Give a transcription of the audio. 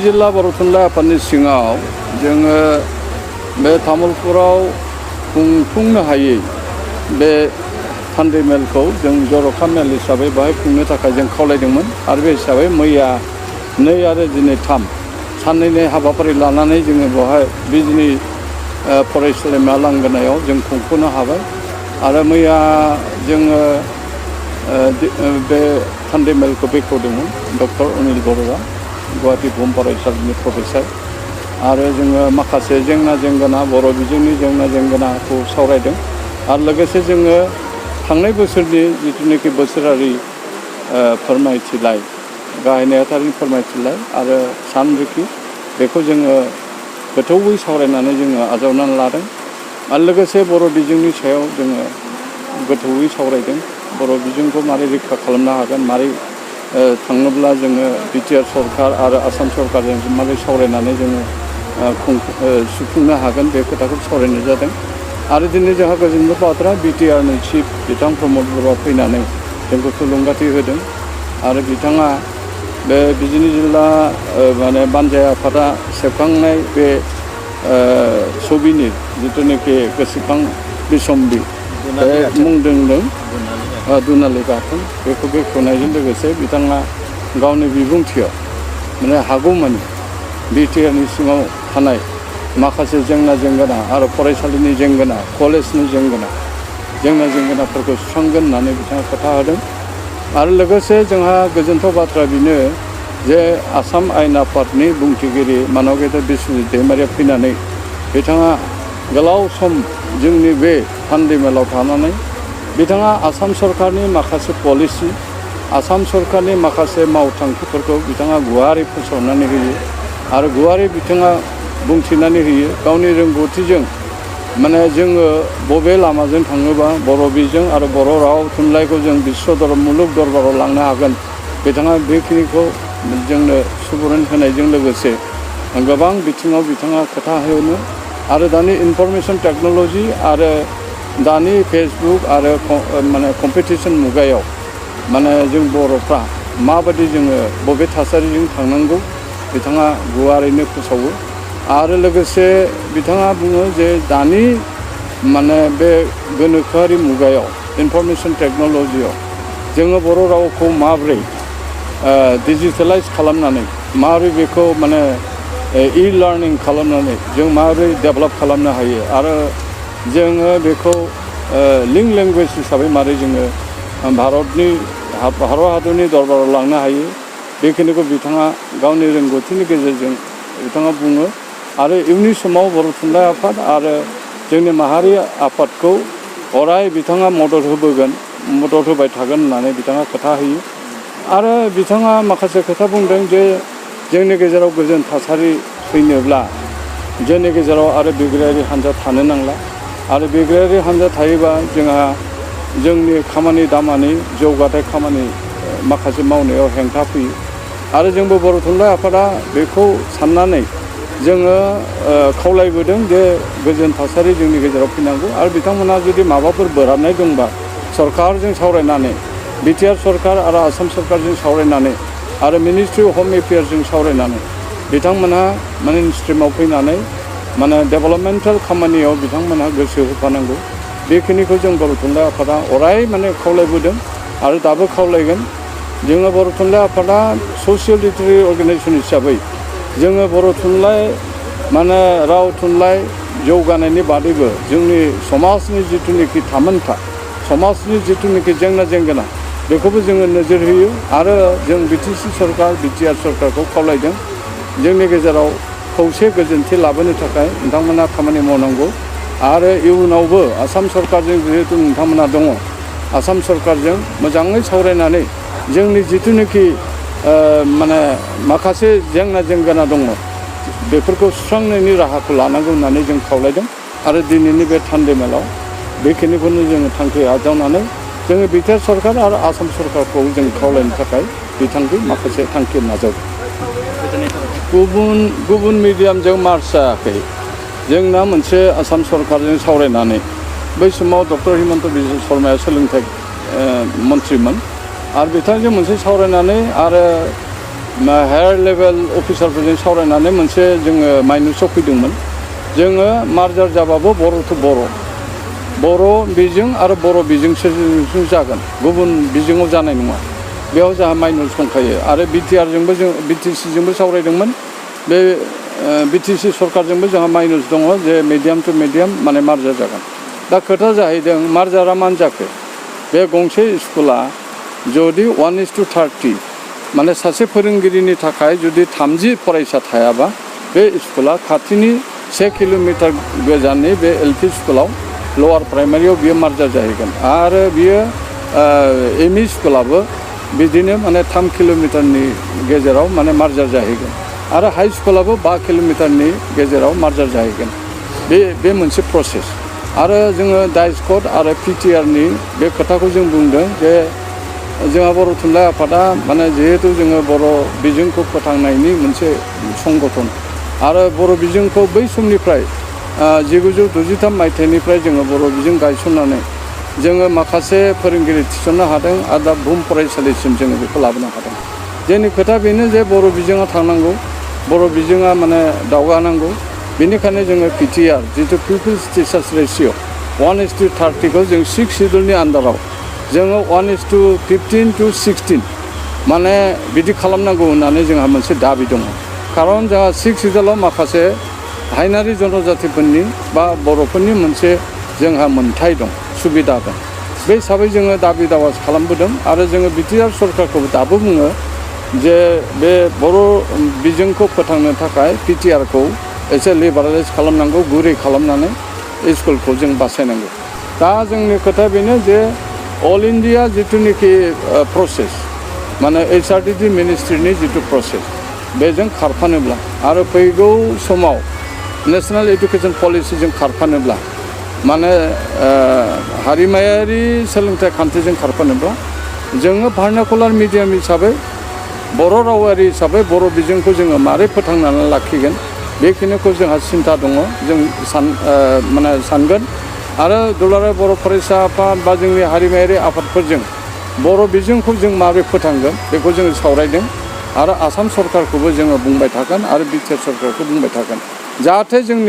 जिल्ला बर' थुनलाइ आफादनि सिङाव जोङो बे तामुलपुराव खुंफुंनो हायै बे थान्दै मेलखौ जों जर'खा मेल हिसाबै बाहाय खुंनो थाखाय जों खावलायदोंमोन आरो बे हिसाबै मैया 2 आरो दिनै 3 साननैनि हाबाफारि लानानै जोङो बेवहाय बिजनि फरायसालिमा लांगोनायाव जों खुंफुंनो हाबाय आरो मैया जोङो बे थान्दै मेलखौ बेखेवदोंमोन डक्टर अनिल बर'आ गुवाहाटी बुहुम फरायसालिनि प्रफेसर आरो जोङो माखासे जेंना जेंगोना बर' बिजोंनि जेंना जेंगोनाखौ सावरायदों आरो लोगोसे जोङो थांनाय बोसोरनि जिथुनाखि बोसोरारि फोरमायथिलाय गाहाय नेहाथारिनि फोरमायथिलाय आरो सानरिखि बेखौ जोङो गोथौवै सावरायनानै जोङो आजावनानै लादों आरो लोगोसे बर' बिजोंनि सायाव जोङो गोथौवै सावरायदों बर' बिजोंखौ मारै रैखा खालामनो हागोन मारै थाङोब्ला जोङो बिटिआर सरकार आरो आसाम सरकारजों मारै सावरायनानै जोङो सुफुंनो हागोन बे खोथाखौ सावरायनाय जादों आरो दिनै जोंहा गोजोननाय बाथ्रा बिटिआरनि चिफ बिथां प्रमद बर'आ फैनानै जोंखौ थुलुंगाथि होदों आरो बिथाङा बे बिजनि जिल्ला माने बानजाय आफादा सेबखांनाय बे छबिनि जिथुनाखि गोसोखां बिसम्बि बे मुं दोनदों दुनालि गाथोन बेखौ बेखेवनायजों लोगोसे बिथाङा गावनि बिबुंथियाव माने हागौमानि बिटिआरनि सिङाव थानाय माखासे जेंना जेंगोना आरो फरायसालिनि जेंगोना कलेजनि जेंना जेंगोनाफोरखौ सुस्रांगोन होननानै बिथाङा खोथा होदों आरो लोगोसे जोंहा गोजोनथाव बाथ्रा बेनो जे आसाम आयेन आफादनि बुंथिगिरि मानगेन्द्र बिस्वजित दैमारिया फैनानै बिथाङा गोलाव सम जोंनि बे थान्दै मेलाव थानानै बिथाङा आसाम सरकारनि माखासे पलिसि आसाम सरकारनि माखासे मावथांखिफोरखौ बिथाङा गुवारै फोसावनानै होयो आरो गुवारै बिथाङा बुंथिनानै होयो गावनि रोंगौथिजों माने जोङो बबे लामाजों थाङोबा बर' बिजों आरो बर' राव थुनलाइखौ जों बिश्व मुलुग दरबाराव लांनो हागोन बिथाङा बेखिनिखौ जोंनो सुबुरुन होनायजों लोगोसे गोबां बिथिङाव बिथाङा खोथा होनो आरो दानि इनफरमेसन टेक्न'लजि आरो दानि फेसबुक आरो माने कम्पिटिसन मुगायाव माने जों बर'फ्रा माबायदि जोङो बबे थासारिजों थांनांगौ बिथाङा गुवारैनो फोसावो आरो लोगोसे बिथाङा बुङो जे दानि माने बे गोनोखोआरि मुगायाव इनफरमेसन टेक्न'लजियाव जोङो बर' रावखौ माबोरै डिजिटेलाइज खालामनानै माबोरै बेखौ माने लार्निं खालामनानै जों माबोरै डेभेलप खालामनो हायो आरो जोङो बेखौ लिंक लेंगुवेज हिसाबै मारै जोङो भारत हादरनि दरबाराव लांनो हायो बेखिनिखौ बिथाङा गावनि रोंगौथिनि गेजेरजों बिथाङा बुङो आरो इयुननि समाव बर' थुनलाइ आफाद आरो जोंनि माहारि आफादखौ अराय बिथाङा मदद होबाय थागोन होननानै बिथाङा खोथा होयो आरो बिथाङा माखासे खोथा बुंदों जे जोंनि गेजेराव गोजोन थासारि फैनोब्ला जोंनि गेजेराव आरो बिग्रायारि हान्जा थानो नांला आरो बिग्रायारि हान्जा थायोबा जोंहा जोंनि खामानि दामानि जौगाथाय खामानि माखासे मावनायाव हेंथा फैयो आरो जोंबो बर' थुनलाइ आफादा बेखौ साननानै जोङो खावलायबोदों जे गोजोन थासारि जोंनि गेजेराव फैनांगौ आरो बिथांमोनहा जुदि माबाफोर बोराबनाय दंबा सरकारजों सावरायनानै बिटिआर सरकार आरो आसाम सरकारजों सावरायनानै आरो मिनिस्ट्रि अफ हम एफेयार्सजों सावरायनानै बिथांमोनहा माने स्ट्रिमाव फैनानै माने डेभेलपमेन्टेल खामानियाव बिथांमोनहा गोसो होफानांगौ बेखिनिखौ जों बर' थुनलाइ आफादा अराय माने खावलायबोदों आरो दाबो खावलायगोन जोङो बर' थुनलाइ आफादा ससियेल लिटारेरि अर्गेनाइजेसन हिसाबै जोङो बर' थुनलाइ माने राव थुनलाइ जौगानायनि बादैबो जोंनि समाजनि जिथुनाखि थामोनथा समाजनि जिथुनाखि जेंना जेंगोना बेखौबो जोङो नोजोर होयो आरो जों बिटिसि सरकार बिटिआर सरकारखौ खावलायदों जोंनि गेजेराव खौसे गोजोनथि लाबोनो थाखाय नोंथांमोना खामानि मावनांगौ आरो इयुनावबो आसाम सरकारजों जिहेतु नोंथांमोना दङ आसाम सरकारजों मोजाङै सावरायनानै जोंनि जिथुनाखि माने माखासे जेंना जेंगोना दङ बेफोरखौ सुस्रांनायनि राहाखौ लानांगौ होननानै जों खावलायदों आरो दिनैनि बे थान्दै मेलाव बेखिनिखौनो जोङो थांखि आजावनानै जोङो बिटिआर सरकार आरो आसाम सरकारखौ जों खावलायनो थाखाय बिथांखि माखासे थांखि नाजावदों गुबुन मिडियामजों मार्च जायाखै जोंना मोनसे आसाम सरकारजों सावरायनानै बै समाव डक्टर हिमन्त बिश्व शर्माया सोलोंथाइ मन्थ्रिमोन आरो बिथांजों मोनसे सावरायनानै आरो हायार लेभेल अफिसारफोरजों सावरायनानै मोनसे जोङो माइनसाव फैदोंमोन जोङो मार्जार जाबाबो बर' टु बर' बिजों आरो बर' बिजोंसो जागोन गुबुन बिजोङाव जानाय नङा बेयाव जोंहा माइनस दंखायो आरो बिटिआरजोंबो जों बिटिसिजोंबो सावरायदोंमोन बे बिटिसि सरकारजोंबो जोंहा माइनस दङ जे मिडियाम टु मिडियाम माने मार्जार जागोन दा खोथा जाहैदों मार्जारा मानो जाखो बे गंसे स्कुला जुदि 1:30 माने सासे फोरोंगिरिनि थाखाय जुदि 30 फरायसा थायाबा बे स्कुला खाथिनि 1 किल'मिटार गोजाननि बे एलपि स्कुलाव लवार प्राइमारियाव बियो मार्जार जाहैगोन आरो बियो एमइ स्कुलाबो बिदिनो माने 3 किल'मिटारनि गेजेराव माने मार्जार जाहैगोन आरो हाई स्कुलाबो 5 किल'मिटारनि गेजेराव मार्जार जाहैगोन बे मोनसे प्रसेस आरो जोङो डाइसकट आरो पिटिआरनि बे खोथाखौ जों बुंदों जे जोंहा बर' थुनलाइ आफादा माने जिहेतु जोङो बर' बिजोंखौ फोथांनायनि मोनसे संगठन आरो बर' बिजोंखौ बै समनिफ्राय 1963 मायथाइनिफ्राय जोङो बर' बिजों गायसननानै जोङो माखासे फोरोंगिरि थिसननो हादों आरो दा बुहुम फरायसालिसिम जोङो बेखौ लाबोनो हादों जोंनि खोथा बेनो जे बर' बिजोङा थांनांगौ बर' बिजोङा माने दावगानांगौ बेनिखायनो जोङो पिटिआर जितु पिपल्स टिचार्स रेशिय' 1:30खौ जों 6 सिडुलनि आन्दाराव जोङो 1:15 to 16 माने बिदि खालामनांगौ होननानै जोंहा मोनसे दाबि दङ खारन जोंहा 6 सिडुलाव माखासे हायनारि जनजातिफोरनि बा बर'फोरनि मोनसे जोंहा मोनथाय दं सुबिदा दं बे हिसाबै जोङो दाबि दावा खालामबोदों आरो जोङो बिटिआर सरकारखौबो दाबो बुङो जे बे बर' बिजोंखौ फोथांनो थाखाय पिटिआरखौ एसे लिबारेलाइज खालामनांगौ गुरै खालामनानै स्कुलखौ जों बासायनांगौ दा जोंनि खोथाया बेनो जे अल इन्डिया जिथुनिखि प्रसेस माने HRDD मिनिस्ट्रिनि जिथु प्रसेस बेजों खारफानोब्ला आरो फैगौ समाव नेशनेल एडुकेशन पलिसिजों खारफानोब्ला माने हारिमायारि सोलोंथाइ खान्थिजों खारफानोब्ला जोङो भार्नाकुलार मिडियाम हिसाबै बर' रावारि हिसाबै बर' बिजोंखौ जोङो मारै फोथांनानै लाखिगोन बेखिनिखौ जोंहा सिन्था दङ जों सानगोन आरो दुलाराय बर' फरायसा आफाद बा जोंनि हारिमायारि आफादफोरजों बर' बिजोंखौ जों माबोरै फोथांगोन बेखौ जोङो सावरायदों आरो आसाम सरकारखौबो जोङो बुंबाय थागोन आरो बिटिआर सरकारखौ बुंबाय थागोन जाहाथे जोंनि